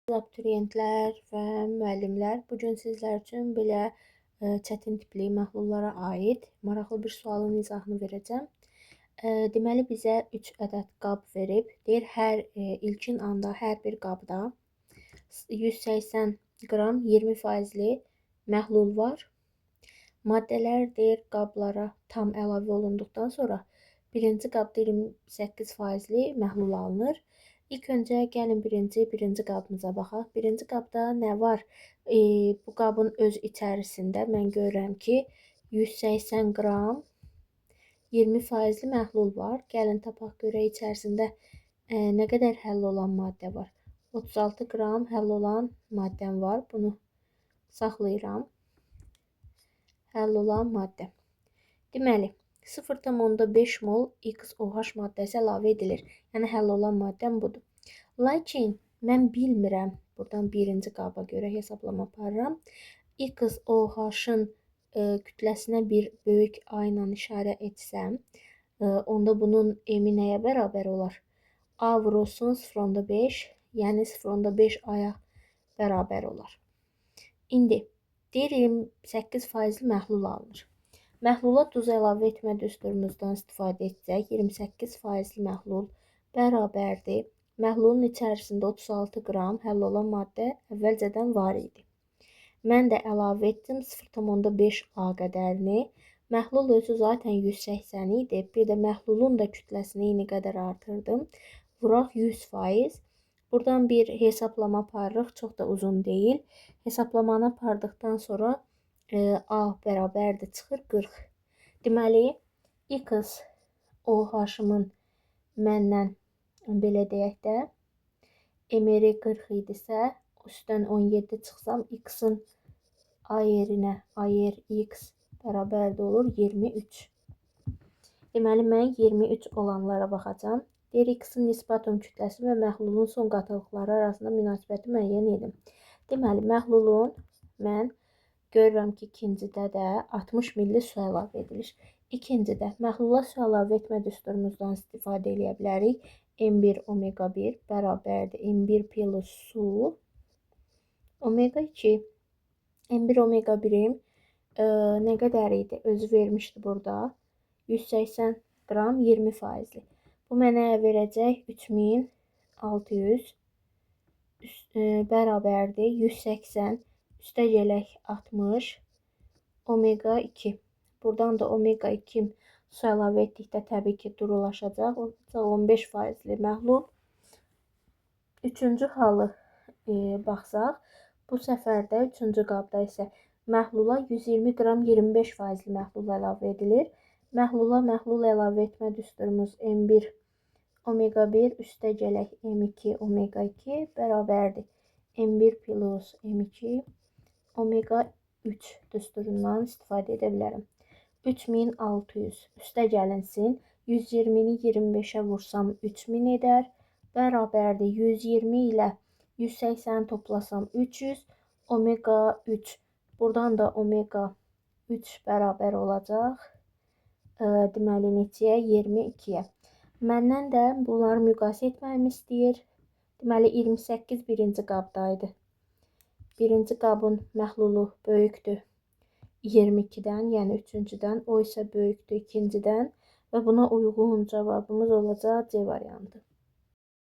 Abituriyentlər və müəllimlər, bu gün sizlər üçün belə çətin tipli məhlullara aid maraqlı bir sualın izahını verəcəm. Deməli, bizə 3 ədəd qab verib. Deyir, hər ilkin anda hər bir qabda 180 qram 20%li məhlul var. Maddələr deyir, qablara tam əlavə olunduqdan sonra birinci qabda 28%li məhlul alınır. İlk öncə gəlin birinci qabımıza baxaq. Birinci qabda nə var? Bu qabın öz içərisində mən görürəm ki, 180 qram 20%li məhlul var. Gəlin tapaq görək içərisində nə qədər həll olan maddə var. 36 qram həll olan maddəm var. Bunu saxlayıram. Həll olan maddə. Deməli, 0,5 mol XOH maddəsi əlavə edilir. Yəni, həll olan maddəm budur. Lakin, mən bilmirəm, buradan birinci qaba görə hesablama aparıram. XOH-ın kütləsinə bir böyük A ilə işarə etsəm, onda bunun M-i nəyə bərabər olar? A vurulsun 0,5, yəni 0,5 A-ya bərabər olar. İndi, deyir 28%li məhlul alınır. Məhlula duz əlavə etmə düsturumuzdan istifadə etsək, 28%li məhlul bərabərdir. Məhlulun içərisində 36 qram həll olan maddə əvvəlcədən var idi. Mən də əlavə etdim 0,5 A qədərini. Məhlul özü zaten 180 idi. Bir də məhlulun da kütləsini eyni qədər artırdım. Vuraq 100%. Buradan bir hesablama aparırıq. Çox da uzun deyil. Hesaplamanı apardıqdan sonra A bərabərdir, çıxır 40. Deməli, X OH-ımın məndən belə deyək də, MR-i 40 idisə, üstdən 17 çıxsam, X-in A yerinə AR X bərabərdir olur 23. Deməli, mən 23 olanlara baxacağam. Deyir, X-in nisbatum kütləsi və məhlulun son qatılıqları arasında münasibəti müəyyən edin. Deməli, məhlulun mən görürəm ki, ikincidə də 60 milli su əlavə edilir. İkincidə məhlula su əlavə etmə düsturumuzdan istifadə eləyə bilərik. M1 omega 1 bərabərdir M1 plus su omega 2. M1 omega 1-im nə qədər idi? Özü vermişdi burada. 180 qram 20%li. Bu mənə verəcək 3600 bərabərdir 180. Üstə gələk 60, omega 2. Buradan da omega 2 su əlavə etdikdə təbii ki, durulaşacaq. Olacaq 15%li məhlul. Üçüncü halı baxsaq, bu səfər də üçüncü qabda isə məhlula 120 qram 25%li məhlul əlavə edilir. Məhlula məhlul əlavə etmə düsturumuz M1 omega 1 üstə gələk M2 omega 2 bərabərdir M1 plus M2 omega 3 düsturundan istifadə edə bilərəm. 3600 üstə gəlinsin. 120-ni 25-ə vursam 3000 edər. Bərabərdir 120 ilə 180 toplasam 300. Omega 3. Buradan da omega 3 bərabər olacaq. Deməli, neçəyə? 22-yə. Məndən də bunları müqayisə etməyimi istəyir. Deməli, 28 birinci qabdaydı. Birinci qabın məhlulu böyükdür 22-dən, yəni üçüncüdən, o isə böyükdür ikincidən və buna uyğun cavabımız olacaq C variantı.